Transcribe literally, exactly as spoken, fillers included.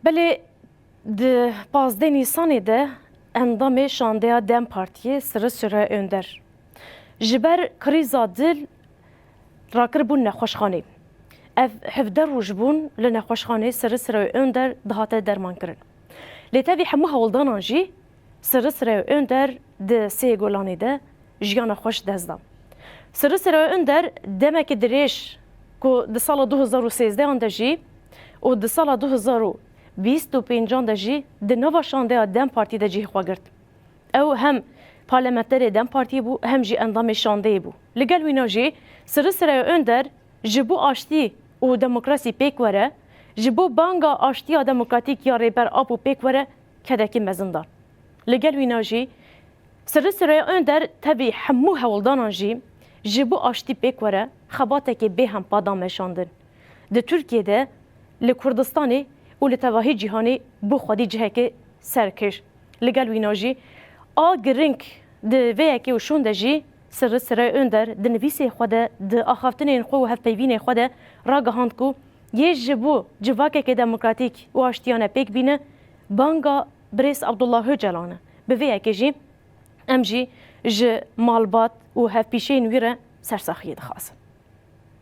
Belê di pazdeh Nîsanê de endamê şandeya DEM Partiyê Sirri Süreyya Önder ji ber krîza dil rakiribûn nexweşxanê. Ev hevdeh roj bûn li nexweşxanê Sirri Süreyya Önder dihate dermankirin. Lê tevî hemû hewldanan jî Sirri Süreyya Önder di Sêyê Golanê de jiyana xwe ji dest da. Sirri Süreyya Önder demekî dirêj ku di sala du hezar û sêzdehan de jî û di sala du hezar û bîst û pêncan de jî di nava şandeya DEM Partî de cihê xwe girt. Ew hem parlamenterê DEM Partiyê bû, hem jî endamê şandeyê bû. Li gel wîna jî Sirri Süreyya Önder ji bo aştî û demokrasî pêk were, ji bo banga aştiya demokratîk ya Rêber Apo pêk were, kedekî mezin da. Li gel wîna jî Sirri Süreyya Önder tevî hemû hewldanan jî ji bo aştî pêk were xebatekê bêhempa da meşandin. Di Tirkiyê de, li Kurdistanê û li tevahî cîhanê bo xwedî cihekê ser kir. Li gel wîna jî a giring di vê yekê û şûn de jî Sirri Süreyya Önder di nivîsê xwe de, di axaftinên xwe û hevpeyvînê xwe de ragihand ku yê ji bo civakekê demokratîk û aştiyane pêk bîne, banga birêz Abdullah Öcalan e. Bi vê yekê jî em jî ji malbat û hevpîşeyên wî re sersaxiyê dixwazin.